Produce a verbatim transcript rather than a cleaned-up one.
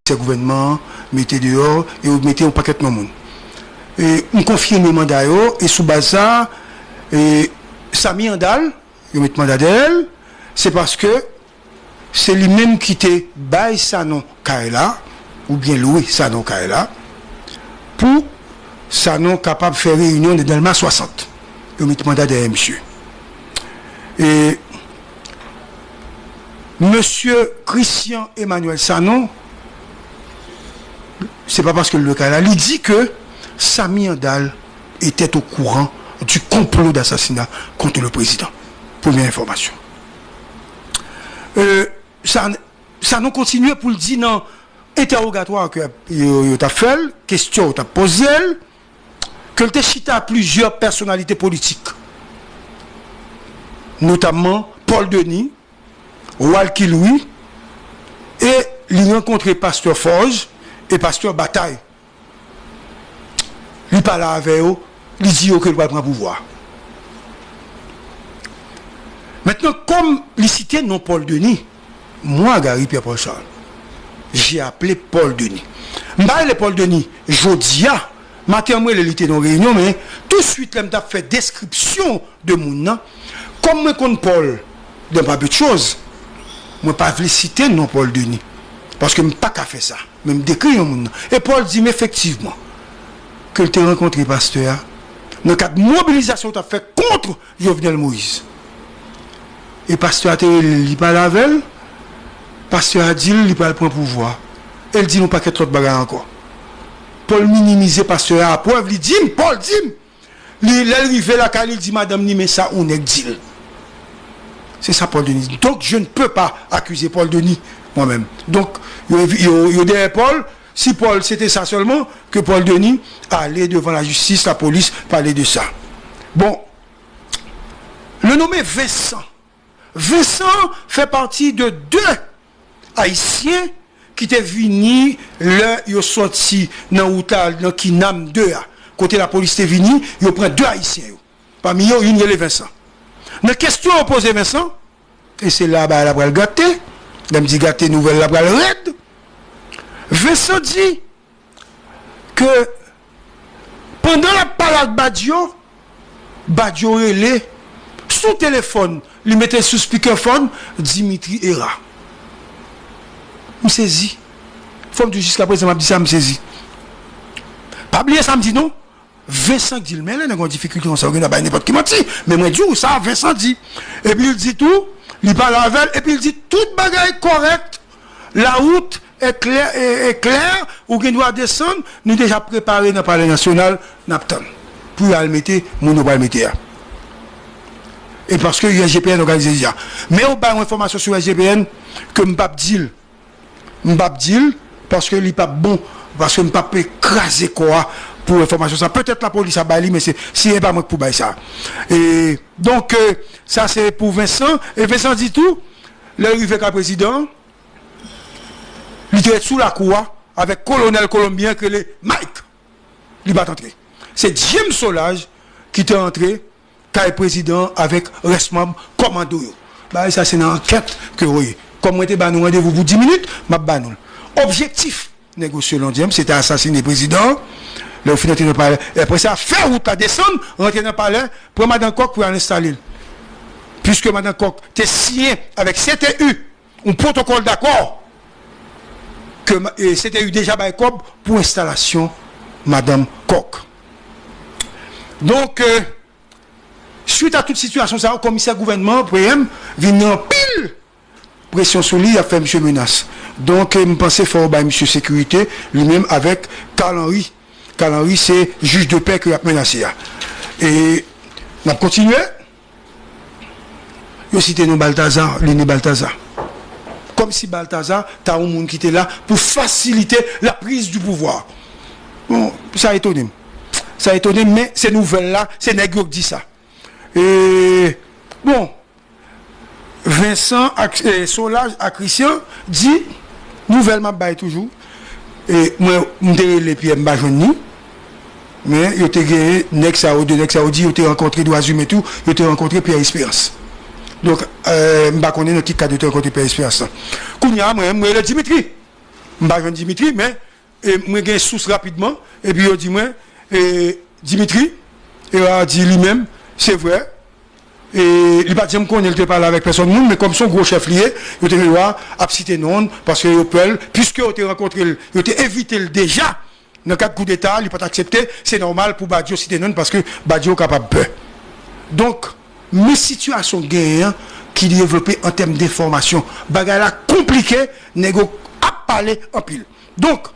komisè gouvènman an mete deyò, e yo mete yon pakèt lòt moun. E, m konfime manda yo, e sou baz sa, e, Samy Andal, yo met manda dèyè l, se paske se li menm ki te bay Sanon kay la, oubyen lwe Sanon kay la, pou Sanon kapab fè reyinyon nan Dèlma swasant. Yo met manda dèyè misye. E mesye Christian Emmanuel Sanon, se pa paske l lwe kay la, li di ke Samy Andal était au courant du complot d'assassinat contre le président. Premye enfòmasyon. E, sa, Sanon kontinye pou l di nan entèwogatwa ke yo, yo t ap fè l, kesyon yo t ap poze l, ke l te chita plizyè pèsonalite politik, notamman Paul Denis, Walky Louis, e li rankontre pastè Forge e pastè Bataille. Li pale avè yo, li di yo ke l pral pran pouvwa. Mentnan, kòm li site non Paul Denis, mwen, Gary Pierre Paul Charles, j'ai appelé Paul Denis. M pa rele Paul Denis jodi a, maten an m rele li te nan yon reyinyon, men touswit lè m t ap fè deskripsyon de moun nan, kòm mwen konn Paul dans pas peu de choses, mwen pa vle site non Paul Denis, paske m pa ka fè sa. Men m dekri yon moun nan. E Paul di m efektivman ke l te rankontre pastè a nan kad mobilizasyon yo t ap fè kont Jovenel Moïse. E pastè a te rele l, li pale avè l. Pastè a di l li pral pran pouvwa. E l di l yon pakèt lòt bagay ankò. Paul minimize pastè a, prèv li di m, Paul di m, li, lè l rive lakay li, li di madanm ni men sa yon nèg di l. Se sa Paul Denis di. Donc, je ne peux pas accuser Paul Denis, moi-même. Donk, yo, yo, yo dèyè Paul. Si Paul, se te sa sèlman, ke Paul Denis ale devan lajistis, lapolis, pale de sa. Bon, le nommé Vincent. Vincent fè pati de de Ayisyen ki te vini lè yo sòti nan wout la, nan Kinam de a. Kote lapolis te vini, yo pran de Ayisyen yo. Pami yo, youn rele Vincent. Nan kesyon yo poze Vincent, e se la bagay la pral gate, lè m di gate, nouvèl la pral rèd, Vincent di ke pandan l ap pale ak Badio, Badio rele sou telefòn, li mete l sou speakerphone, Dimitri Hérard. M sezi. Fò m di w, jiskaprezan m ap di sa, m sezi. Pa bliye sa m di non. Vincent di l, men lè nèg an difikilte konsa, ou gen dwa bay nenpòt ki manti. Men mwen di w sa, Vincent di. Epi l di tou, li pale avè l, epi l di tout bagay kòrèk. La route est claire, est, est claire, ou gen dwa desann, nou deja prepare nan Palè Nasyonal, n ap tann. Pou y al mete moun yo pral mete a. E paske U S G P N òganize deja. Men yo bay yon enfòmasyon sou U S G P N ke m p ap di l. M p ap di l, paske li p ap bon, paske m p ap kraze kò a pou enfòmasyon sa. Petèt lapolis ap bay li, men se, si e pa mwen k pou bay sa. E, donk, e, sa se pou Vincent. E Vincent di tou, lè l rive kay prezidan an, li te ret sou lakou a avèk kolonèl kolonbyen ki rele Mike. Li pa t antre. Se James Solages ki te antre kay prezidan an avèk rès manm kòmando yo. Bagay sa se nan ankèt ke yo ye. Kòm mwen te ba nou randevou pou dis minit, m ap ba nou l. Objektif nèg yo selon James, se te asasine prezidan an. Lè yo fin antre nan palè, apre sa, fè wout la desann, rantre nan palè, pran madan Kòk pou y al enstale l. Piske madan Kòk te siyen avèk C T U yon pwotokòl dakò ke ma-, e, C T U deja bay kòb pou enstalasyon madanm Kòk. Donk, e, swit a tout sitiyasyon sa yo, komisè gouvènman an, P M, vin nan anpil presyon sou li, y ap fè misye menas. Donk, e, m panse fò yo bay misye sekirite, li menm avèk Carl Henry. Carl Henry, se jij de pè ke y ap menase a. E n ap kontinye. Yo site non Baltazar, Lene Baltazar. Kòmsi Baltazar ta yon moun ki te la pou fasilite la prise du pouvoir. Bon, sa etone m. Sa etone m, men se nouvèl la, se nèg yo k di sa. E, bon, Vincent ak, e, Solages ak Christian di, nouvèl m ap bay toujou. E mwen, m te rele Pierre, m pa jwenn ni. Men yo te genyen nèg sa yo, de nèg sa yo di yo te rankontre dwa imen tou, yo te rankontre Pierre Espérance. Donk, e, m pa konnen nan ki kad yo te rankontre Pierre Espérance lan. Kounye a, mwen, m rele Dimitri. M pa jwenn Dimitri, men e, mwen gen sous rapidman, epi yo di mwen, e, Dimitri, e, a di li menm, se vre, e, li pa t janm konnen l te pale avèk pèsòn moun, men kòm se yon gwo chèf li ye, yo te gen dwa ap site non l, paske yo pè l, piske yo te rankontre l, yo te envite l deja nan kad koudeta, li pa t aksepte, se nòmal pou Badio site non l, paske Badio kapab pè. Donk, men sitiyasyon genyen an ki devlope an tèm denfòmasyon. Bagay la konplike, nèg yo ap pale anpil. Donk,